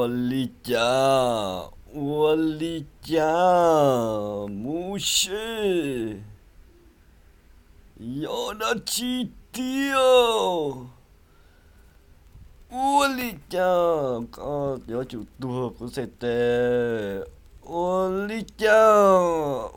Ua li cas? Ua li cas? Mus seb yog dab tsi tiag. Ua li cas koj yuav tsum tuag kuv txhais tes? Ua li cas?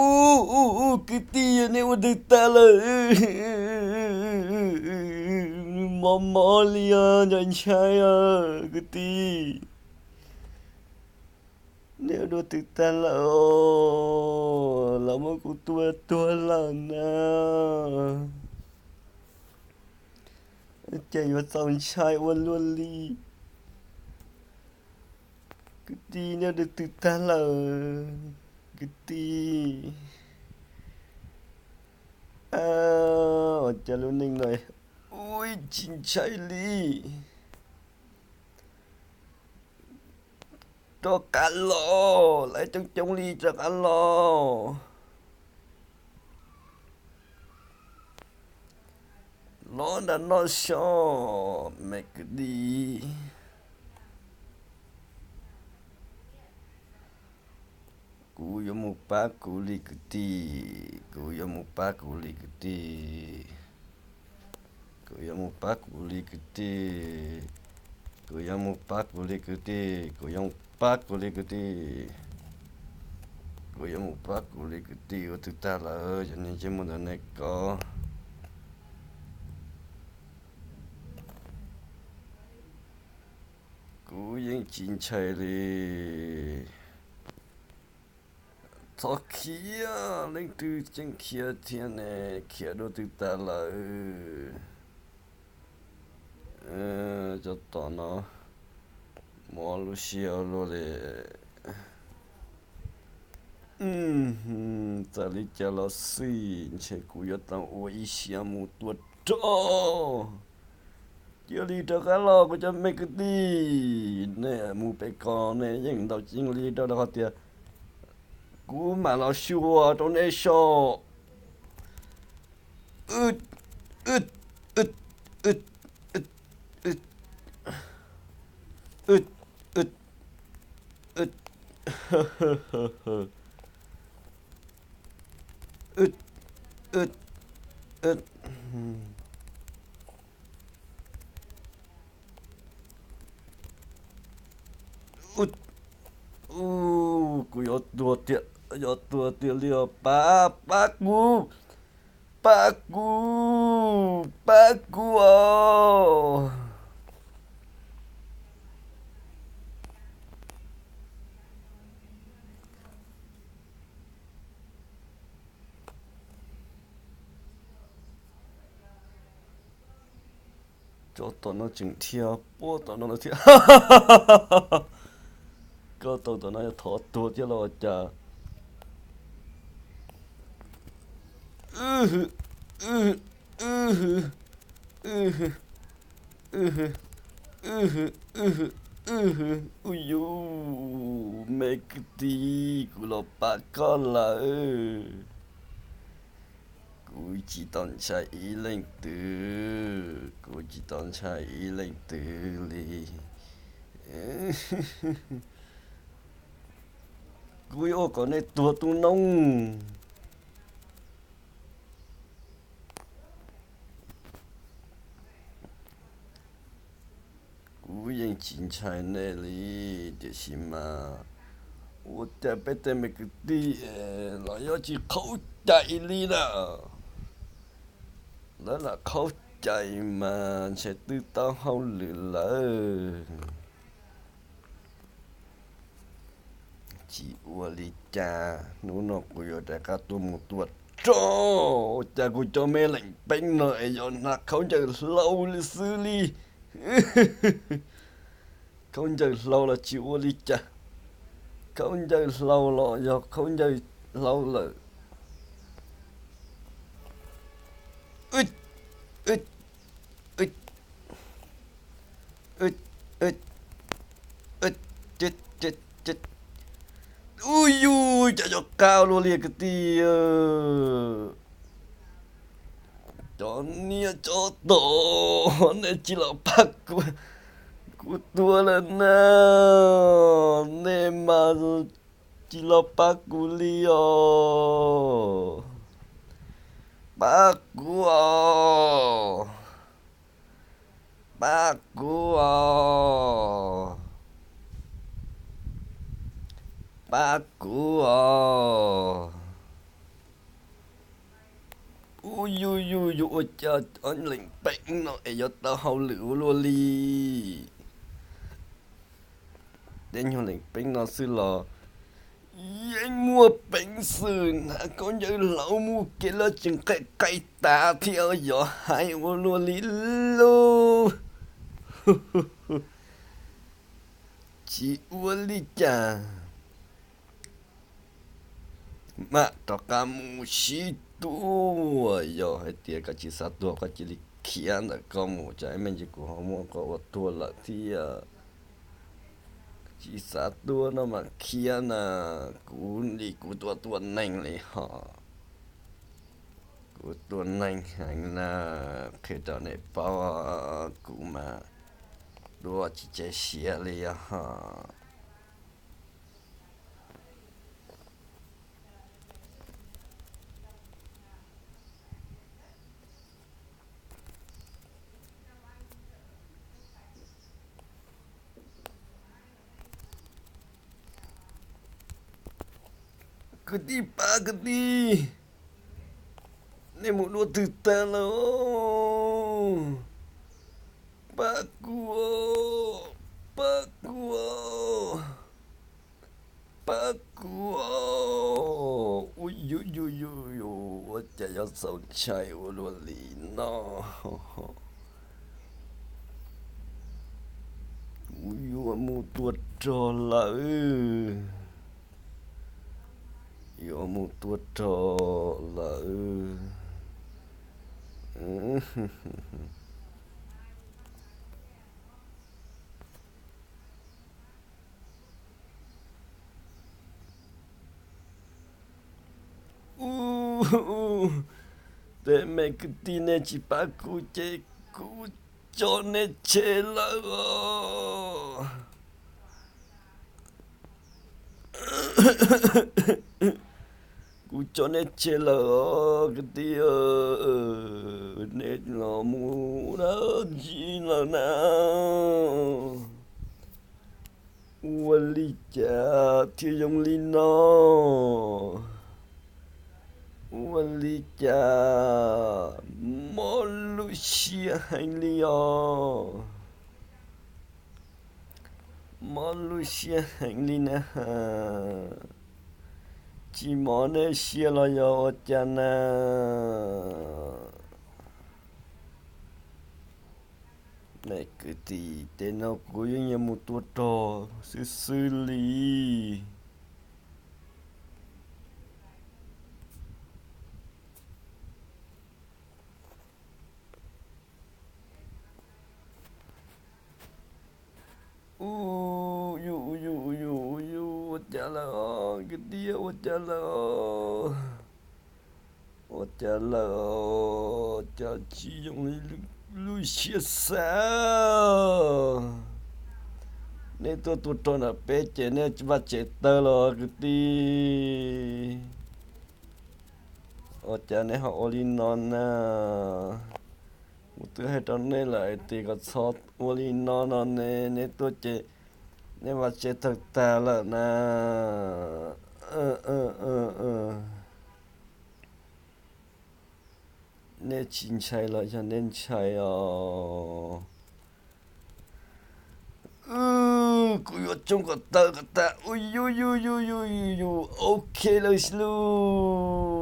Ub ub ub, kwv tij, nej ua twg tag lawm? Mob mob li os, ntshai ntshai os kwv tij. Nej ua dua twg tag lawm os? Los muab kuv tua tuag lawm na. Cas yuav txaus ntshai ua luaj li. Kwv tij, nej ua dua twg tag lawm kwv tij? Ua cas lub neej no ua tsis ntshai li. Rov qab los, lawv coob coob li, rov qab los. Los nram no xyov me kwv tij. Kuv yuav mus pab kuv li kwv tij, kuv yuav mus pab kuv li kwv tij. Kuv yuav mus pab kuv li kwv tij. Kuv yuav mus pab kuv li kwv tij, kuv yuav mus pab kuv li kwv tij. Kuv yuav mus pab kuv li kwv tij, ua twg tag lawm cov niag ntsej muag ntawm nej ko. Kuv yeej tsis ntshai li. Txhob khiav, leej twg tseem khiav thiab ne, khiav dua twg tag lawm. Cov tom no mob lub siab ua luaj li. Txawm li cas los xij ntshe kuv yuav tau ua ib siab mus tua rog. Cia li rov qab los kuv cov me kwv tij, nej mus pem ko nej yeej ntaus ceev li rau qhov tias kuv mam los xyuas rau nej soj. Kuv yuav tuag tiag, yuav tuag tiag li os. Pab, pab kuv, pab kuv, pab kuv os. Cov tom no tseem dhia puab tom no lawm thiab. Koj tau tom no yog thov tuag thiab los cas? Ub yus, me kwv tij, kuv los pab koj lawm. Kuv tsis tau ntshai ib leej twg, kuv tsis tau ntshai ib leej twg li. Kuv yuav ua kom nej tuag tu noob. Kuv yeej tsis ntshai nej li, tiam sis mas ua cas peb tej me kwv tij los yuav tsis khaub cai li na. Lawv lam khaub cai mas ntshe twb tau hauj lwm lawm. Tsis ua li cas, hnub no kuv yuav rov qab tuaj mus tua rog. Ua cas kuv cov me leej peeb no es yuav hnav khaub ncaws hlau li xwb li. Khaub ncaws hlau los tsis ua li cas. Khaub ncaws hlau los yog khaub ncaws hlau lawm. Ub yus, cas cov qab luaj li kwv tij. Cov niag cov tom, nej tsis los pab kuv, kuv tuag lawm na. Nej mas tsis los pab kuv li os. Pab kuv os. Pab kuv os. Pab kuv os. Ub, yus yus yus ua cas ob leeg peeb no es yuav tau hauj lwm ua luaj li. Tej nyuag leej peeb no xwb los yeej muaj peev xwm hnav khaub ncaws hlauv mus kev los tseem qai qai tav thiab, yog hais ua luaj li lauj. Tsis ua li cas, mam rov qab mus sib tua. Yog hais tias koj tsis xav tuag koj cia li khiav ntawm koj mus, tsam ib me ntsis kuv ho muaj qhov ua tuag lawm thiab. Tsis xav tuag no mas khiav na, kuv li kuv tua tua neeg li hos. Kuv tua neeg heev na, qhia rau nej paub, kuv mas tua tsis tseg siav li os. Kwv tij, pab kwv tij, nej mus dua twg tag lawm? Pab kuv, pab kuv, pab kuv. Ua yus yus yus yus, ua cas yuav txaus ntshai ua luaj li no? Kuv yuav mus tua rog lawm, yuav mus tua rog lawm. Ub, tej me kwv tij, nej tsis pab kuv ces kuv tso nej tseg lawm os. Kuv tso nej tseg lawm os kwv tij, nej los mus dab tsi lawm na? Ua li cas thiaj zoo li no? Ua li cas mob lub siab heev li os? Mob lub siab heev li na has. Tsis mob nej siab los yog ua cas na? Neb kwv tij, tej no kuv yeej yuav mus tua rog xwb xwb li. Ub, yus yus yus yus, ua cas lawm os kwv tij, ua cas lawm os? Ua cas lawm os? Cas tsis zoo li lub siab xav? Neb tuaj tua rog nram peb ces neb vaj tsev tawg los kwv tij. Ua cas neb ho ua li no na? Kuv twb hais rau neb lawm hais tias kom txhob ua li no no ne, neb tuaj ces neb vaj tsev tawg tag lawm na. Neb tsis ntshai los yog neb ntshai os? Kuv yuav tsoo kom tawg kom tag. Ub, yus yus yus yus yus yus, ok lawm lauj.